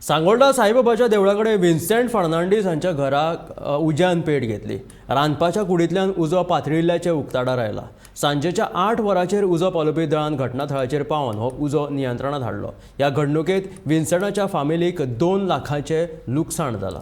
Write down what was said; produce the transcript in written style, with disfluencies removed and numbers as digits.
सांगोल्डा साईबाबाच्या देवळा कडेन विन्सेंट फर्नांडीस हांच्या घराक उज्यान पेट घेतली. रांदपाच्या कुडींतल्यान उजो पातळिल्ल्याचें उक्ताडार आयला. सांजेच्या 8 वरांचेर उजो पालोवपी दळान घटनाथळाचेर पावन हो उजो नियंत्रणात हाडलो. ह्या घडणुकेत विन्सेंटाच्या फामिलीक 2 लाखांचें लुकसाण जालां.